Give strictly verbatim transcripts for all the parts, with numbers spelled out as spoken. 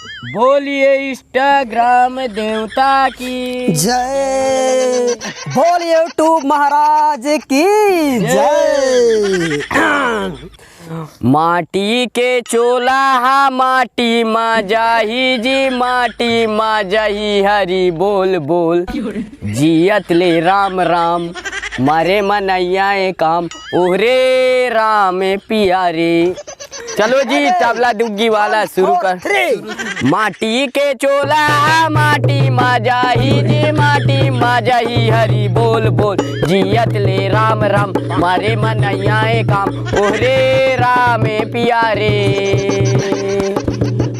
बोलिए Instagram देवता की जय। बोल YouTube महाराज की जय। माटी के चोला हा माटी मा जाही जी, माटी मा जाही, हरी बोल बोल। जियत ले राम राम, मरे मनैया ए काम, ओहरे राम ए पिया रे। चलो जी, तबला डुग्गी वाला शुरू कर। माटी के चोला हा माटी मा जाही जी, माटी मा जाही, हरी बोल बोल। जियत ले राम राम, मरे मनैया ए काम, ओहरे राम ए पिया रे।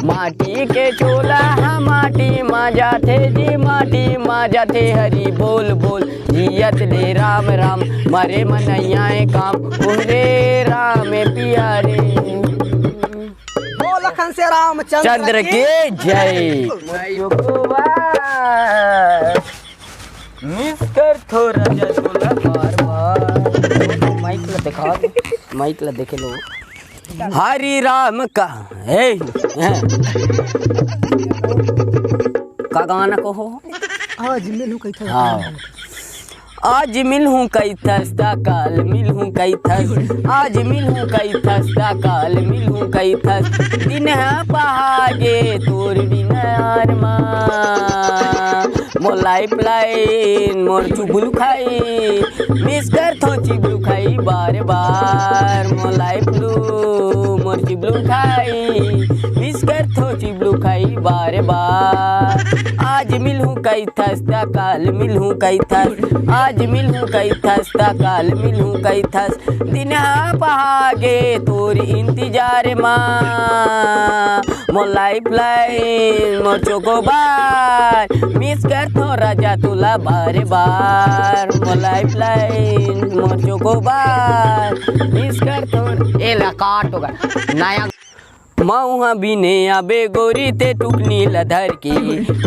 माटी के चोला हा माटी मा जाथे जी, माटी मा जाथे, हरी बोल बोल। जियत ले राम राम, मरे मनैया ए काम, ओहरे राम ए पिया रे। बोल लखन से रामचंद्र चंद्र के जय। मिस कर थोड़ा जा तोला बार बार। माइक ला देखा दे, माइक ला देखे लो। हरी राम का, ए, ए। का गाना को हो? आज मिलहूं कहिथस। हाँ। आज मिलहूं कहिथस त काल मिलहूं कहिथस, आज मिलहूं कहिथस त काल मिलहूं कहिथस। दिन ह पहागे तोर बिना यार मा, मोर लाइफ लाइन मोर चुबुल खाई, मिस करथों चिबलू खाई बार बार। मोर लाइफ लू मोर चिबलू खाई, मिस करथों चिबलू खाई बार बार। आज मिलहूं कहिथस त काल मिलहूं कहिथस, आज मिलहूं कहिथस त काल मिलहूं कहिथस। दिन ह पहागे तोर इंतजार मा, मोर लाइफ लाइन मोर चोकोबार, मिस करथों राजा तोला बार बार। मोर लाइफ लाइन मोर चोकोबार, मिस करथों। ए ला काट होगा नया। मउहा बिने आबे गोरी ते टुकनी ला धर के,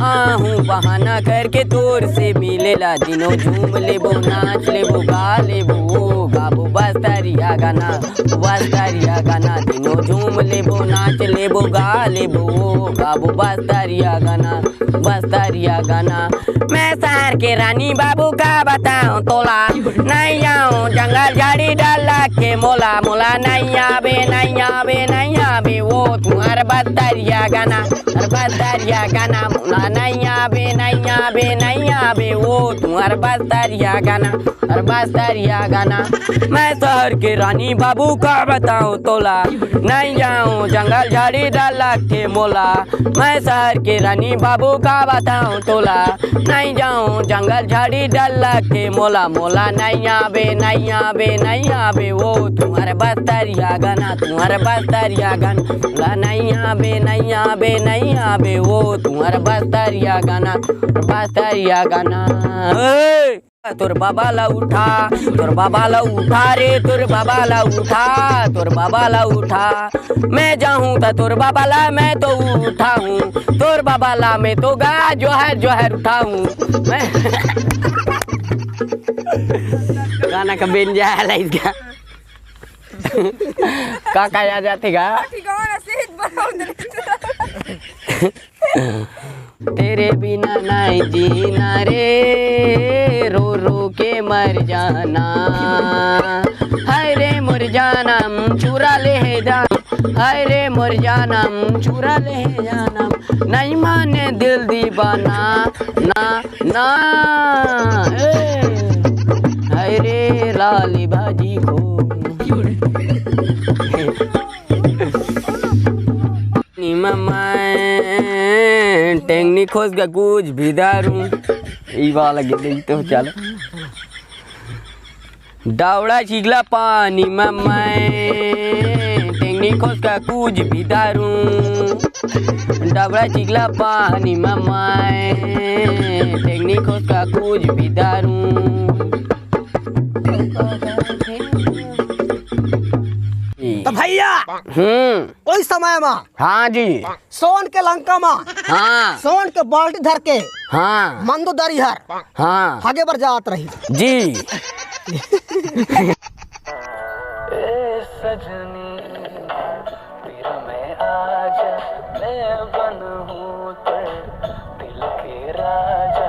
आहूं बहाना करके तोर से मिले ला। दिनों झूम लेबो, नाच लेबो, गा लेबो, ओ गाबो बस्तरिया गाना, बस्तरिया गाना। दिनों झूम लेबो, नाच लेबो, गा लेबो, ओ गाबो बस्तरिया गाना, बस्तरिया गाना। मैं शहर के रानी बाबू का बताऊं तोला, नहीं जाऊं जंगल झाड़ी डर लग के मोला, मोला नहीं आबे, नहीं आबे, नहीं आबे ओ तुंहर बस्तरिया गाना, अरे बस्तरिया गाना। मोला नहीं आबे, नहीं आबे, नहीं आबे ओ तुंहर बस्तरिया गाना, अरे बस्तरिया गाना। मैं शहर के रानी बाबू का बताऊं तोला, नहीं जाऊं जंगल झाड़ी डर लगथे मोला। मैं शहर के रानी बाबू का बताऊं तोला, नहीं जाऊं जंगल झाड़ी डर लगथे मोला। मोला नहीं आबे, नहीं आबे, नहीं आबे ओ तुंहर बस्तरिया गाना, तुंहर बस्तरिया गाना। मोला नहीं आबे, नहीं आबे, नहीं आबे ओ तुंहर बस्तरिया गाना, बस्तरिया गाना। ए! तोर बाबा ला उठा, तोर बाबा ला उठा रे, तोर बाबा ला उठा, तोर बाबा ला उठा। मैं जाहूं त तोर बाबा ला मैं तो उठाहूं, तोर बाबा ला मैं तो गा जोहर जोहर उठाहूं। मैं गाना का बेन जाए ला इसका। का का याद आथे गा? ठिकाना से बनाओ। तेरे बिना नहीं जीना रे, रो रो के मर जाना। हाय रे मोर जानम चुरा ले हे जानम, हाय रे मोर जानम चुरा ले हे जानम। नहीं माने दिल दीवाना, ना ना। ए, हाय रे लाली भाजी को। निमा मैं टेंगनी खोस का कुछ भी दारू। ई वाला गीत ही तो चलो। डावड़ा चिगला पानी मा मैं टेंगनी खोस का कुछ भी दारू। डावड़ा चिगला पानी मा मैं टेंगनी खोस का कुछ भी दारू। तो भैया, हम्म। ओई समय मा हाँ जी। सोन के लंका मा हाँ। सोन के बाल्टी धर के हाँ। मंदो दरिहर हाँ। भागे बर जात रही। जी। बनहूँ तोर दिल के राजा।